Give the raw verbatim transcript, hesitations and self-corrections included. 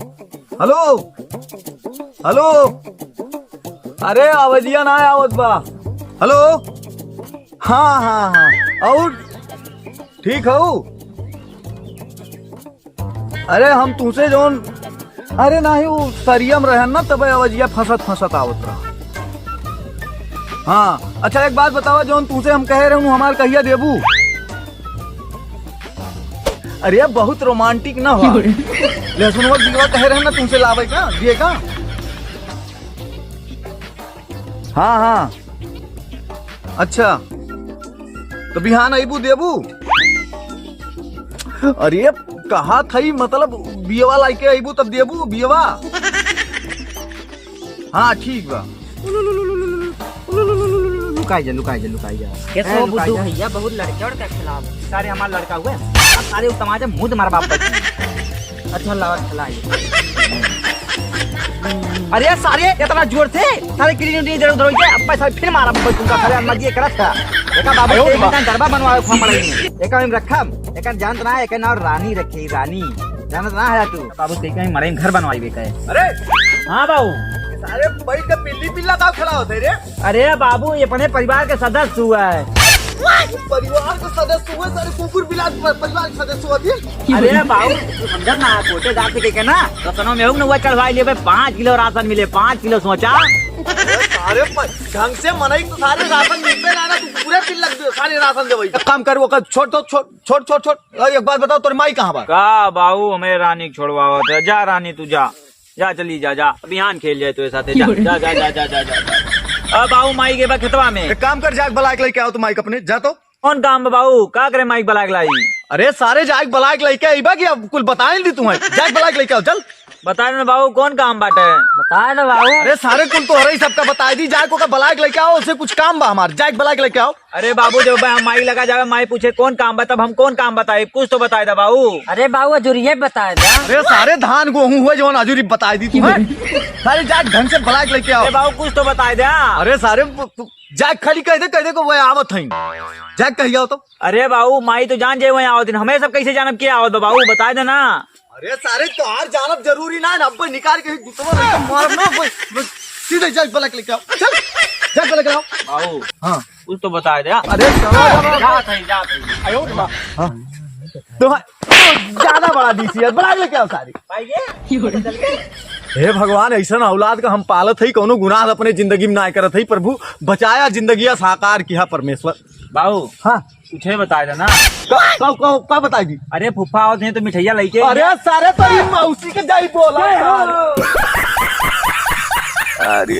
हेलो, हेलो, अरे, आवाजिया ना आवत बा। हेलो, हाँ, हाँ, हाँ, और ठीक हऊ? अरे, हम तुमसे जौन, अरे नाही, उ सरियम रहन ना, तबे आवाजिया फंसत फंसत आवत रहा। हाँ, अच्छा, एक बात बतावा, जौन तुमसे हम कहे रहन, हमार कहिया देबू? अरे, बहुत रोमांटिक ना हो। लहसुनवा बीजवा कहे रहन ना, तुमसे लावे का, दिए का? हाँ, हाँ। अच्छा, तो बिहान अइबू देबू? अरे, कहा थई, मतलब, बियवा लाइके अइबू तब देबू बियवा? हाँ, ठीक बा। लुकाई जा, लुकाई जा, लुकाई जा। कैसे ए, हो लुकाई बुद्धू जा। भैया, बहुत लड़के वड़के खिलाफ। सारे हमार लड़का हुए। अब सारे उस समाज में मुंह मार बाप बैठे। अच्छा, लावा, खिलाई। अरे सारे, इतना जोर से, सारे किडनी उडनी इधर उधर होइए, अब पैसा फिर मारा बब्बा तुमका, सारे अन्ना जी एकरा था। एका बाबू आयो के बा। इतना गरबा बनवावे फॉर्म पड़े नहीं। एका हम रखम, एका जानत ना है, एका नाम रानी रखे, रानी। जानत ना है तू? बाबू, ते कहीं मरे घर बनवाई बे कहे। अरे! हाँ बाबू। सारे बैठ के पिल्ली पिल्ला का खड़ा होते रे? अरे बाबू, ये अपने परिवार के सदस्य हुआ है। परिवार के सदस्य हुए, सारे कुकुर बिलार पर-, परिवार के सदस्य हुआ थे। अरे बाबू, तू समझत ना है, छोटे जात के, के ना, रसनों में होग ना, हुआ चढ़वाई लेबे, पाँच किलो राशन मिले, पाँच किलो, सोचा। अरे सारे प-, ढंग से मनई तो सारे राशन मिलते ना, ना, तू पूरे पिल्ला दे, सारे राशन दे भाई। एक काम कर, वो कर, छोड़ दो, छोड़, छोड़, छोड़, छोड़। अरे एक बात बताओ, तोर माई कहाँ बा? का बाबू, हमें रानी के छोड़वावत है, जा रानी तू जा। जा, चली जा, जा, बिहान खेल जाए तोरे साथे, जा, जा, जा। अब बाऊ माई के बा खेतवा में। एक काम कर, जाके बलाइक लेके आओ तो माइक अपने, जा तो। कौन काम बा बाऊ? का करे माइक बलाइक लाई? अरे सारे जाके बलाइक लेके आइबा कि अब कुल बताइल दी तुम्हें। जाके बलाइक लेके आओ, चल। बता दे ना बाऊ, कौन काम बाटे? बता दे बाऊ। अरे सारे कुल तोहरे ही सबका बताई दी, जाके ओका बलाइक लेके आओ, उसे कुछ काम बा हमार, जाके बलाइक लेके आओ। अरे बाबू, जब हम माई लगा जावे, माई पूछे, "कौन काम बा?" तब हम कौन काम बताई? कुछ तो बताए दे बाबू। अरे बाबू, अजुरिये बताए दे। अरे सारे धान गोहूं हुए, जवन अजुरी बताए दी तुम्हें। सारे जाके ढंग से बलाइक लेके आओ। अरे बाबू, कुछ तो बताए दे। अरे सारे, तू जाके खाली कह दे, कह दे को वह आवत हईं। जाके कही आओ तो। अरे बाबू, माई तो जान जाए वहीं आवत हईं, हमें सब कैसे जानब के आवत बा बाबू, बताए दे ना। अरे सारे, तोहार जानब जरूरी ना है ना, अब निकाल के ही जूतवा लेके मारब ना, बस, बस, सीधे जाके बलाइक लेके आओ, चल, जाके बलाइक लेके आओ। बाबू, हाँ। कुछ तो बताए दे। अरे चलो, चलो, चलो। जात हई, जात हई। आयो रे माँ। हाँ। तो हाँ, ज्यादा बड़ा डीसी है, बलाइक लेके आओ सारे। भाई ये? हे भगवान, ऐसन औलाद का हम पालत हई, कौनो गुनाह अपने जिंदगी में ना करत हई, प्रभु बचाया जिंदगिया साकार किहा परमेश्वर। बाबू, हाँ। कुछ है बताए दे ना। का, का, का, का बताई दी? अरे फूफा आवत हैं तो मिठाइया लेके। अरे सारे तो ये मौसी के जाई बोला यार। अरे।